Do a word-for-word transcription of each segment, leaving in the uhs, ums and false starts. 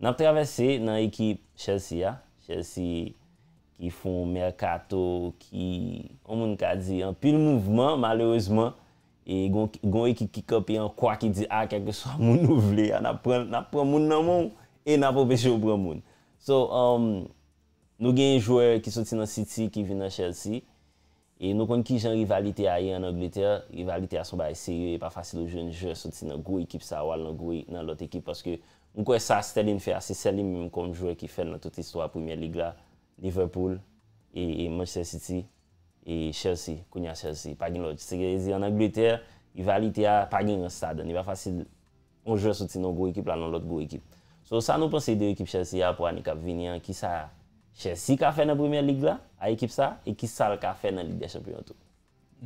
N ap travèse nan ekip Chelsea a. Chelsea ki fè yon mèkato ki, yon moun ka di, anpil mouvman, malerezman. E gon, gon ekip ki kanpe an kwa ki di, a, kèlkeswa moun nou vle a, n ap pran, n ap pran moun nan men w e n ap anpeche w pran moun. So, um, nou gen jwè ki soti nan City ki vin nan Chelsea. E nou konn kijan rivalite a ye ann Angletè. Rivalite a se yon bagay serye. E pa fasil ou jwenn jwè soti nan gwo ekip sa a, w al nan gwo, nan lòt ekip. Paske m kwè sa Sterling fè a, se sèl li menm kòm jwè ki fè l nan tout istwa Premier League la. Liverpool, e, e Manchester City, e Chelsea, kounye a Chelsea. Pa gen lòt. Se vle di ann Angletè, rivalite a pa gen rans ladan. Li pa fasil yon jwè soti nan yon gwo ekip la nan lòt gwo ekip. So, sa nou panse de ekip Chelsea a pou ane k ap vini an? Kisa Chelsea ka fè nan Premier League la a ekip sa? E kisa l ka fè nan Lig dè Chanpyon tou?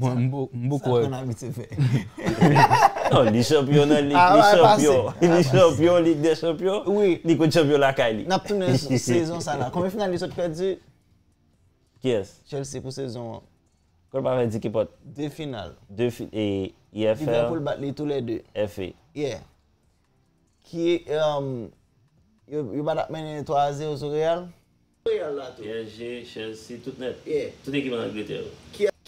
Mwen, m po- m poko Sa wè. Konn abitye fè. Non, li chanpyon nan lig, Ah, li ouais, chanpyon, pase. li chanpyon Lig dè Chanpyon, Wi. li konn chanpyon lakay li. N ap tounen sou sezon sa la. Konbyen final li sot pèdi? Kiyès? Chelsea pou sezon an. Kòl pa fè di ki pòt. De final. De fi, e, E F L, Liverpool bat li tou lè de. F A. Yeah. Ki, um, yo, yo pa t ap mennen twa a zewo sou Real? P S G, Chelsea, tout nèt. Yeah. Tout ekip ann Angletè yo.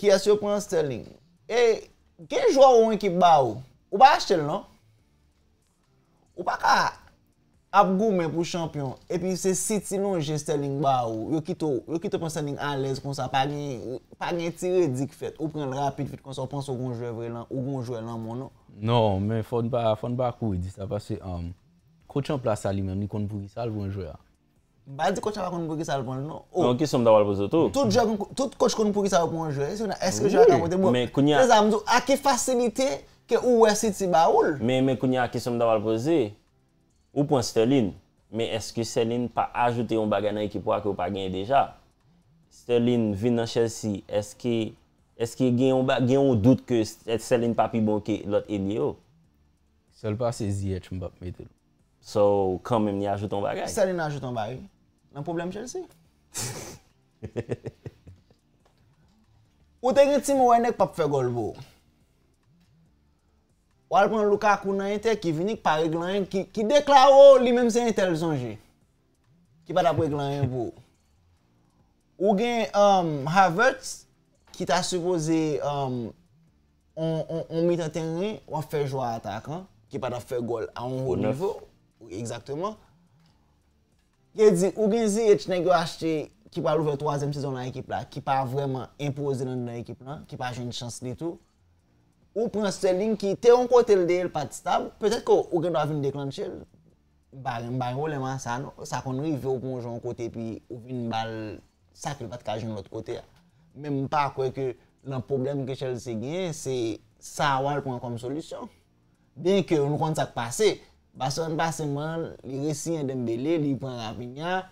Kiyès yo pran Sterling? E gen jwè ou yon ekip ba ou. Ou pa achte l non. Ou pa ka ap goumen pou chanpyon. Epi se City lonje Sterling ba ou. Yo kite w, yo kite w pran Sterling alèz konsa. Pa gen, pa gen ti redi k fèt. Ou pran l rapid vit konsa, ou panse w gon jwè vre lan, ou gon jwè lan mon non. Non, men fò n pa, fò n pa kouri di sa, paske um, coach an plas la li menm, li konn poukisa l pran jwè a. M pa di coach la pa konn poukisa l pran l non. Oh. Non, kesyon m ta pral poze w tou. Tout jwè, tout coach konn poukisa yo pran yon jwè. Èske jwè a ka pote bon? Men kounye a- Se sa m di w, a ki fasilite ke ou wè City ba ou l? Men, men kounye a kesyon m ta pral poze, ou pran Sterling, men èske Sterling pa ajoute yon bagay nan ekip ou a ke w pa genyen deja? Sterling vin nan Chelsea, èske, èske gen yon, ba- gen yon dout ke Sterling pa pi bon ke lòt elye yo? Sèl pa se Ziyech m p ap mete l. So, kanmenm, li ajoute yon bagay. Sterling ajoute yon bagay nan pwoblèm Chelsea. Ou te gen Timo Werner k p ap fè gòl pou ou. W al pran Lukaku nan Inter ki vini, k pa regle anyen, ki, ki deklare w li menm se Inter l sonje. Ki pa t ap regle anyen pou ou. Ou gen um, Havertz ki ta sipoze um, on, on, on mitan teren, w ap fè jwe atakan, ki pa t ap fè gòl a on wo Ou nèf. Nivo. Egzakteman. Ki di, ou gen Ziyech nèg yo achte ki pral ouvè twazyèm sezon nan ekip la, ki pa vrèman enpoze l anndan ekip lan, ki pa jwenn chans li tou. Ou pran Sterling ki te yon kote l te ye, l pa t stab, petèt ke ou gen dwa vin deklannche l. M pa gen, m pa gen pwoblèm a sa non. Sa konn rive ou pran yon jwè yon kote epi ou vin ba l sa ke l pa t ka jwenn lòt kote a. Men m pa kwè ke nan pwoblèm ke Chelsea genyen, se sa w al pran kòm solisyon. Byenke nou konn sa k pase. Barcelone pase mal, li resiyen Dembélé, li pran Raphinha.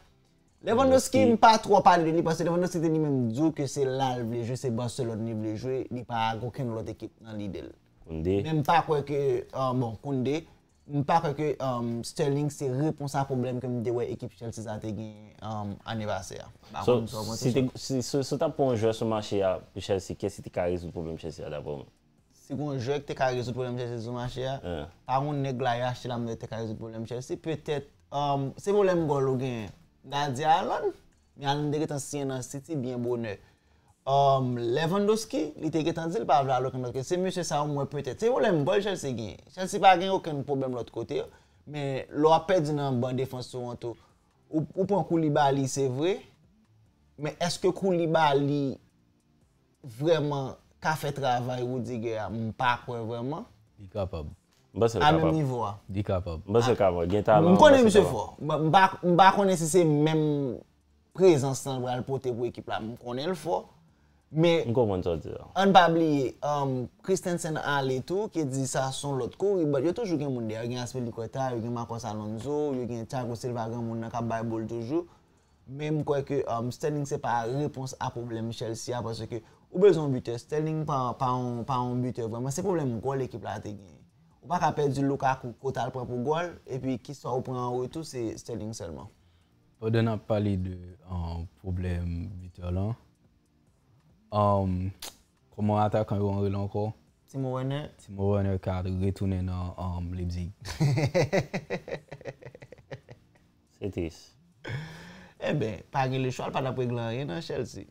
Lewandowski, m pa twò pale de li paske Lewandowski te li menm di w ke se la l vle jwe, se Barcelone li vle jwe, li pa gen okenn lòt ekip nan lide l. Koundé. Men m pa kwè ke, ah, bon, Koundé, m pa kwè ke um, Sterling se repons a pwoblèm ke m te wè ekip Chelsea sa te gen um, ane pase a. M pa So, konn sa w panse si sou te, si, si, si w t ap pran yon jwè sou mache a pou Chelsea, kiyès ki te ka rezoud pwoblèm Chelsea a dapre w? Si gen yon jwè ki te ka rezoud pwoblèm Chelsea sou mache a, Eh. pa yon nèg la yo achte la m te ka rezoud pwoblèm Chelsea. Petèt, um, se pwoblèm gòl ou genyen. M ta di Haaland, men Haaland te gentan siyen nan City byen bonè. Um, Lewandowski, li te gentan di l pa vle al okenn lòt kote. Se mesye sa yo m wè petèt. Se pwoblèm gòl Chelsea genyen. Chelsea pa gen okenn pwoblèm lòt kote. Men lè w ap pèdi nan ban defans ou an tou, ou, ou pran Koulibaly, se vre. Men èske Koulibaly vrèman ka fè travay Rudiger a? M pa kwè vrèman. Li kapab. M panse l A menm kapab. Nivo a. Li kapab. M panse l kapab. Gen talan. M konnen M panse misye l kapab. Fò. M m pa, m pa konnen si se menm prezans lan l pral pote pou ekip la. M konnen l fò. Men M konprann sa w di la. Ann pa bliye, um, Christensen ale tou, ki di sa se yon lòt kouri, but yo toujou gen moun dèyè. Yo gen Azpilicueta, yo gen Marcos Alonso, yo gen Thiago Silva, gen moun nan k ap bay boul toujou. Men m kwè ke um, Sterling se pa repons a pwoblèm Chelsea a, paske ou bezwen yon bitè. Sterling pa, pa, yon, pa yon bitè vrèman. Se pwoblèm gòl ekip la te genyen. Ou pa ka pèdi Lukaku kote al pran pou gòl, epi ki sa ou pran an retou, se Sterling sèlman. Pandan n ap pale de uh, pwoblèm bitè lan, um, kòman atakan yo an rele ankò? Timo Werner. Timo Werner ka retounen nan um, Leipzig. Se tris. Enben, pa gen lechwa, l pa t ap regle anyen nan Chelsea.